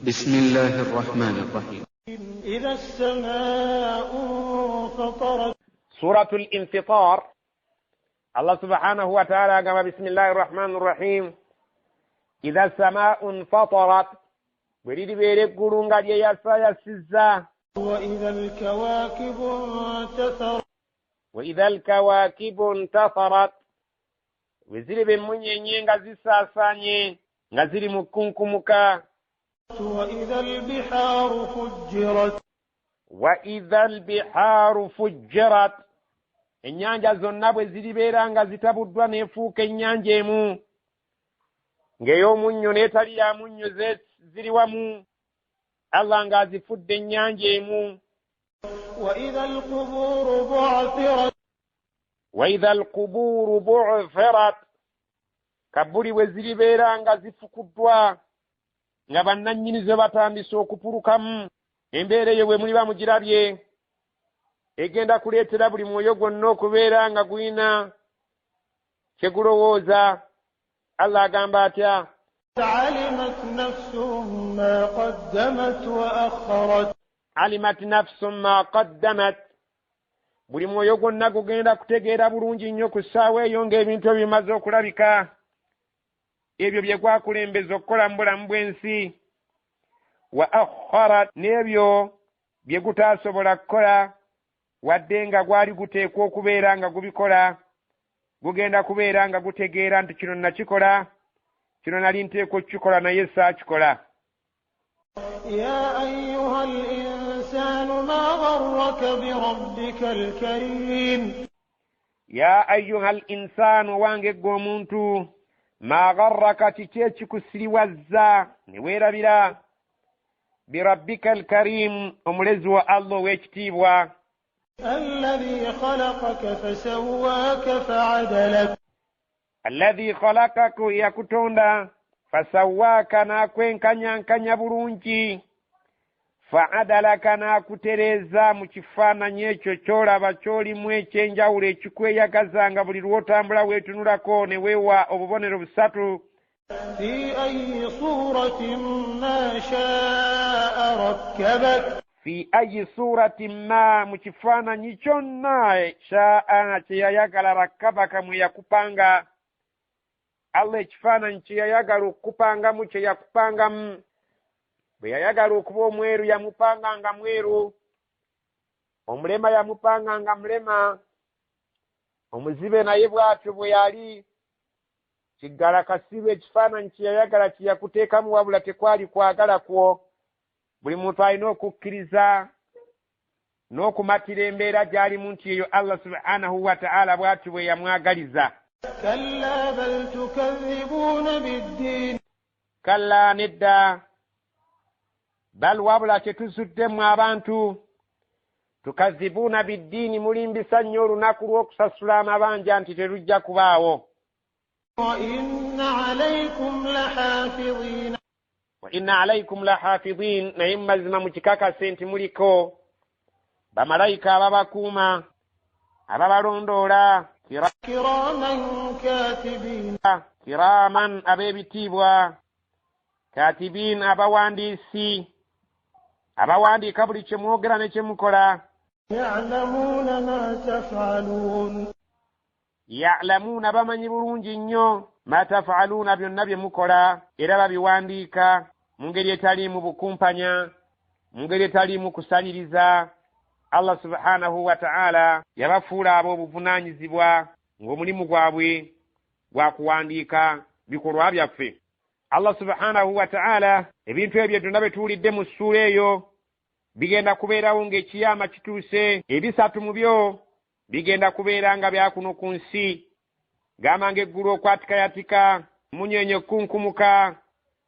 بسم الله الرحمن الرحيم. إذا السماء انفطرت. سورة الانفطار. Allah subhanahu wa ta'ala agamba bismillahi rahmani rahim, idha samaau nfatarat, bwe liribeera eggulu nga lyeyasayasizza. وإذا الكواكب انتثرت. Wa idha alkawakibu ntatharat, bwe ziriba emmunyenye nga zisaasaanye nga ziri mu kkunkumuka. وإذا البحار فجرت. Wa idha albihaaru fujjirat, ennyanja zonna bwe ziribeera nga zitabuddwa n'efuuka ennyanja emu ng'ey'omunnyo n'etali ya munnyo ziri wamu, Allah ng'azifudde ennyanja emu. وإذا القبور بعثرت. Wa idha alqubuuru bu'thirat, kabbuli bwe ziribeera nga zifukuddwa nga bannannyinizo batandise okupulukamu. Embeera eyo bwe muliba mugirabye egenda kuleetera buli mwoyo gwonna okubeera nga gulina kye gulowooza. Allah agamba atya? علمت نفس ما قدمت وأخرت. Alimat nafsun ma qaddamat, buli mwoyo gwonna gugenda kutegeera bulungi nnyo ku ssaawa eyo ng'ebintu ebyo bimaze okulabika, ebyo bye gwakulembeza okukola mu bulamu bw'ensi, wa akharat, n'ebyo bye gutaasobola kukola wadde nga gwali guteekwa okubeera nga gubikola, gugenda kubeera nga gutegeera nti kino nakikola, kino nali nteekwa okukikola naye saakikola. يا أيها الإنسان ما غرك بربك الكريم. Ya ayuha al insaanu, wange ggwe omuntu, ma garraka, kiki ekikusiriwazza ne weerabira, birabbika alkarim, omulezi wa Allah ow'ekitiibwa. الذي خلقك فسواك فعدلك. Alladhi khalakaka, yakutonda, fasawaaka, n'akwenkanyankanya bulungi, faadalaka, n'akutereeza mu kifaananyi ekyo ky'olaba ky'olimu ekyenjawulo ekikweyagaza nga buli lw'otambula weetunulako ne weewa obubonero busatu. في أي صورة ما شاء ركبك. Fi ayi suratin ma, mu kifaananyi kyonna, shaa, kye yayagala, rakkabaka, mwe yakupanga. Allah ekifaananyi kye yayagala okukupangamu kye yakupangamu. Bwe yayagala okuba omweru yamupanga nga mweru, omulema yamupanga nga mulema, omuzibe naye bw'atyo bwe yali, kiggala kasibe, ekifaananyi kye yayagala kye yakuteekamu, wabula tekwali kwagala kwo. Buli muntu alina okukkiriza n'okumatira embeera gy'alimu nti eyo Allah subhanahu wa ta'ala bw'atyo bwe yamwagaliza. كلا بل تكذبون بالدين. Kalla, nedda, bal, wabula kye tuzuddemu abantu, tukazibuuna biddiini, mulimbisa nnyo olunaku lw'okusasula amabanja nti terujja kubaawo. وإن عليكم لحافظين. Wa inna alaikum lahafidhin, naye mu mazima mukikakase nti muliko bamalayika ababakuuma ababalondoola. كراما كاتبين. Kiraaman, ab'ebitiibwa, katibin, abawandiisi abawandiika buli kye mwogera ne kye mukola. يعلمون ما تفعلون. Yalamuuna, bamanyi bulungi nnyo, ma tafaluuna, byonna bye mukola, era babiwandiika mu ngeri etaliimu bukumpanya, mu ngeri etaliimu kusaliriza. Allah subhanahu wa ta'ala yabafuula abo obuvunaanyizibwa ng'omulimu gwabwe gwa kuwandiika bikolwa byaffe. Allah subhanahu wa ta'ala ebintu ebyo byonna bye tuwulidde mu ssuula eyo bigenda kubeerawo ng'ekiyaama kituuse. Ebisatu mu byo bigenda kubeera nga byakuno ku nsi, gamba ng'eggulu okwatikayatika, munyeenye okukunkumuka,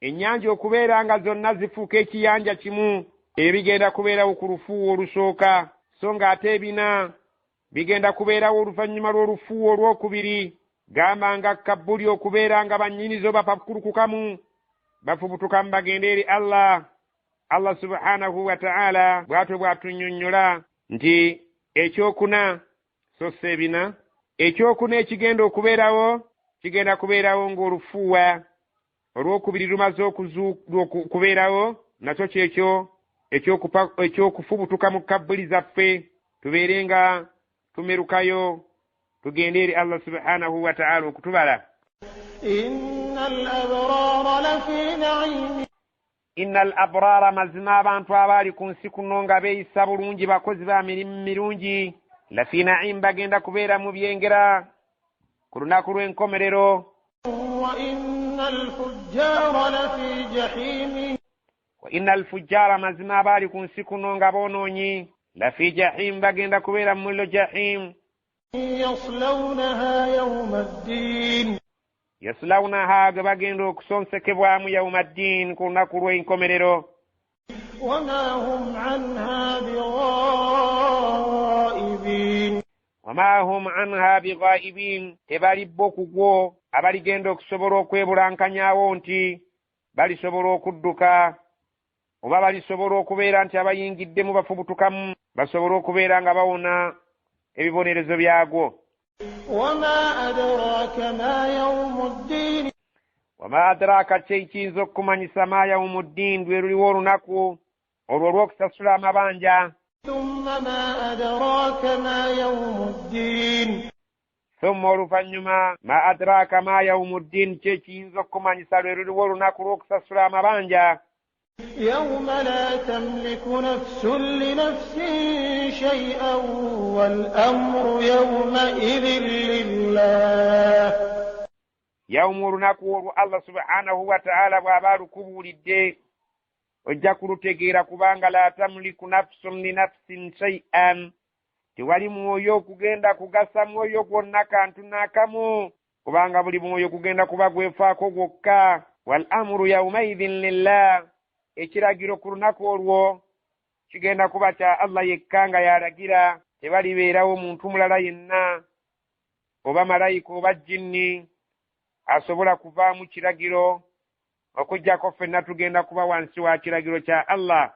ennyanja okubeera nga zonna zifuuka ekiyanja kimu. Ebyo bigenda kubeerawo ku lufuuwa olusooka, so ng'ate ebina bigenda kubeerawo oluvannyuma lw'olufuuwa olwokubiri, gamba nga kabbuli okubeera nga bannyinizo bapakulukukamu bafubutukamu bagende eri Allah. Allah subhanahu wa ta'ala bw'atyo bw'atunnyonnyola nti ekyokuna, so si ebina, ekyokuna ekigenda okubeerawo kigenda kubeerawo ng'olufuuwa olwokubiri lumaze okubeerawo. Nakyo kyekyo ekyokufubutuka mu kabbuli zaffe, tubeere nga tumerukayo tugende eri Allah subhanahu wa ta'ala okutubala. Innal abrara lafi na'im. Innal abrara, mazima abantu abaali ku nsi kuno nga beeyisa bulungi, bakozi ba mirimu mirungi, lafi na'im, bagenda kubeera mu byengera ku lunaku lw'enkomerero. Wa innal fujjara lafi jahim. Wa innal fujjara, mazima abaali ku nsi kuno nga boonoonyi, lafi jahim, bagenda kubeera mu muliro jahim. Yaslawnaha yawma ddin. Yaslawnaha, ge bagenda okusonsekebwamu yawma ddin, ku lunaku lw'enkomerero. Wama hum anha bighaibin. Wama hum anha bighaibin, tebali bo ku gwo abaligenda okusobola okwebulankanyaawo nti balisobola okudduka oba balisobola okubeera nti abayingiddemu bafubutukamu basobole okubeera nga bawona ebibonerezo byagwo. Wama adraka ma yawmuddin. Wama adraka, kye kiyinza okukumanyisa ma yawmuddin, lwe luliwo olunaku olwo olw'okusasula amabanja. Thumma ma adraka ma yawmuddin. Thumma, oluvannyuma, ma adraka ma yawmuddin, kye kiyinza okukumanyisa lwe luliwo olunaku lw'okusasula amabanja. Yawma la tamliku nafsun li nafsin shay'an wal amru yawma'idhin lillah. Yawmu, olunaku olwo Allah subhanahu wa ta'ala bw'aba alukubuulidde ojja kulutegeera, kubanga la tamliku nafsun li nafsin shay'an, tewali mwoyo kugenda kugasa mwoyo gwonna kantu n'akamu, kubanga buli mwoyo gugenda kuba gwefaako gwokka. Wal amuru yawmaidhin lillah, ekiragiro ku lunaku olwo kigenda kuba kya Allah yekka nga yalagira, tebalibeerawo muntu mulala yenna oba malayika oba jinni asobola kuvaamu kiragiro, okuggyako ffenna tugenda kuba wansi wa kiragiro kya Allah.